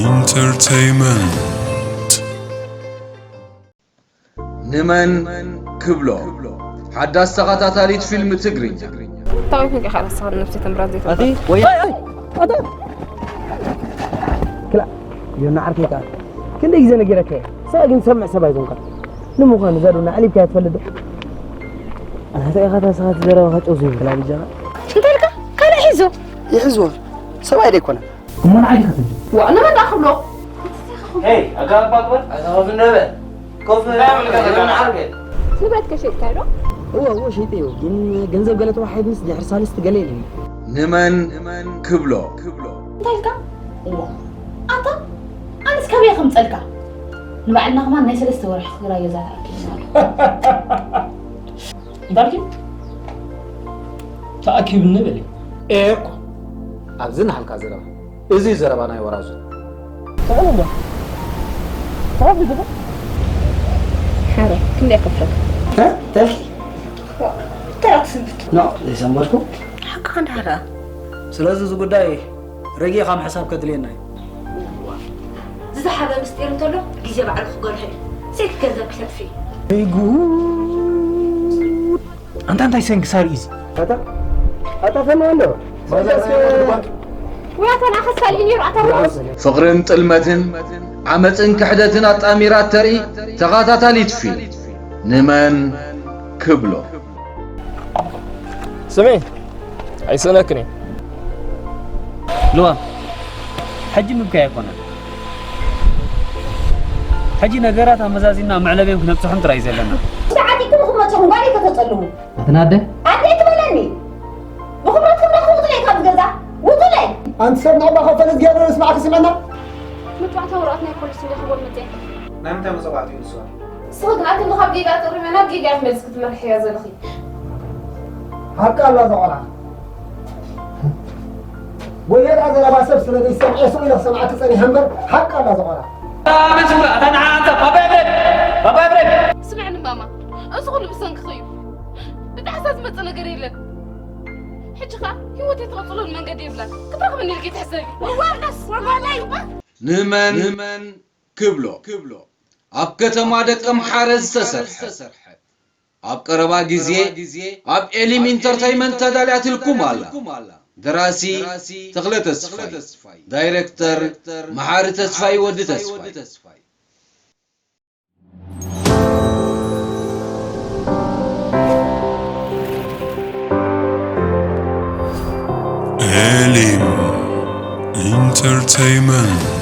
Entertainment. ንመን ክብሎ ሓዳስ ተኸታታሊት ፊልም ትግርኛ። ታዊት ንቂ ኻላ ሰኻን ነብሰ ተምራት ዘይተ ኣቲ ወይ ኣታ ክላ ዮና ዓርከይ ከኣ ክንደይ ግዜ ነጊረካ እየ። ሰብ ግን ሰምዕ ሰብ ኣይኮንካ። ንምዃኑ ዛዱና ኣሊብካ ትፈልጥ ዶ? ኣታ ኢኻ ታስኻ ትዘረባ ካጨው ዝብል ክላ ብጃና። እንታይ ኢልካ? ካልእ ሒዞ። ይሕዝዋ ሰብኣይ ደይኮነ። እሞ ንዓይ ዲኻ ትብል? ዋ ንመን ደኣ ክብሎ? ሄይ ኣጋባባ ግበር። ኣይተኸፍን ነበ ኮፍ ዓርገ ንብረት ከሸጥካ ዶ? እወ እወ ሸይጠዮ፣ ግን ገንዘብ ገለ ተዋሒድንስ ድሕሪ ሳልስቲ ገለ ኢሉኒ። ንመን ክብሎ? እንታይ ኢልካ? እዋ ኣታ ኣነስ ካበይ ከምፀልካ? ንባዕልና ከማን ናይ ሰለስተ ወርሒ ክራይ ገዛ ተኣኪብና ኣሎ። እምበርኪ ተኣኪብኒ በሊ። ኤኮ ኣብዚ ናሃልካ ዘረባ እዚ ዘረባ ናይ ወራዙ ሰላም እንዶ ሰላም ይግባ ሓረ ክንደይ ከፍለካ? ተልኪ ተራክስብት ኖ ዘይሰንበድኩ ሓቅኻ እንዳሓረ ስለዚ እዚ ጉዳይ ረጊእኻ ምሕሳብ ከድልየና እዩ። ዝተሓበ ምስጢር እንተሎ ግዜ ባዕሉ ክገድሖ እዩ። ሰይት ገንዘብ ክተጥፊ እዩ። ወይ ጉድ! ኣንታ እንታይ ሰንክሳር እዩ እዚ? ኣታ ኣታ ፈና እንዶ ወይ ኣታ ናኸስ ካልእ ነይሩ ኣታ ርሑስ ፍቕርን ጥልመትን ዓመፅን ክሕደትን ኣጣሚራ እተርኢ ተኸታታሊት ፊልም ንመን ክብሎ? ስሚ ኣይስእነክን እዩ። ልዋ ሕጂ ምብካይ ኣይኮነን። ሕጂ ነገራት ኣመዛዚና ኣብ መዕለቢኦም ክነብፅሖም ጥራይ እዩ ዘለና። ተዓጢቅኩም ክመፅኹም ጓል ከተፀልሙ ኣትናደ ኣደይ ትበለኒ ብክብረትኩም ዳኹም ውጡለይ ካብ ገዛ ውጡለይ ኣንቲ ሰብ ንዕባ ከፈለ ዝገበረ ስማዕኪ ስምዕና መጥባዕታ ወረቐት ናይ ፖሊስ እንዲያ ክቦል መፅያ ናይ ምንታይ መፀባዕቲ እዩ ንስዋ? ንስኺ ግን ኣክንዲ ካብ ጌጋ ተቕሪብና ናብ ጌጋ ክትመልስ ክትመርሕያ ዘለኺ ሓቂ ኣላ ዘቆራ ወየዳ ዘረባ ሰብ ስለ ዘይሰምዐ ስቕ ኢለ ክሰምዓኪ ጸኒሐ እምበር ሓቂ ኣላ ዘቆራ ኣታ ንዓ ኣታ ባባ ኤፍሬም ባባ ኤፍሬም ስምዕኒ ማማ እዚ ኩሉ ብሰንክኺ እዩ ብጣዕሳ ዝመፅእ ነገር የለን ሕጂ ኸዓ ህይወተይ ትቐፅለሉ መንገዲ የብላን ክትረኽብኒ ኢልኪ ትሕሰቢ ዋናስ ዋናይ ንመን ክብሎ? ኣብ ከተማ ደቀምሓረ ዝተሰርሐ ኣብ ቀረባ ግዜ ኣብ ኤሊም ኢንተርተይመንት ተዳልያትልኩም ኣላ። ደራሲ ተኽለ ተስፋይ፣ ዳይሬክተር መሓሪ ተስፋይ ወዲ ተስፋይ። ኤሊም ኢንተርተይመንት።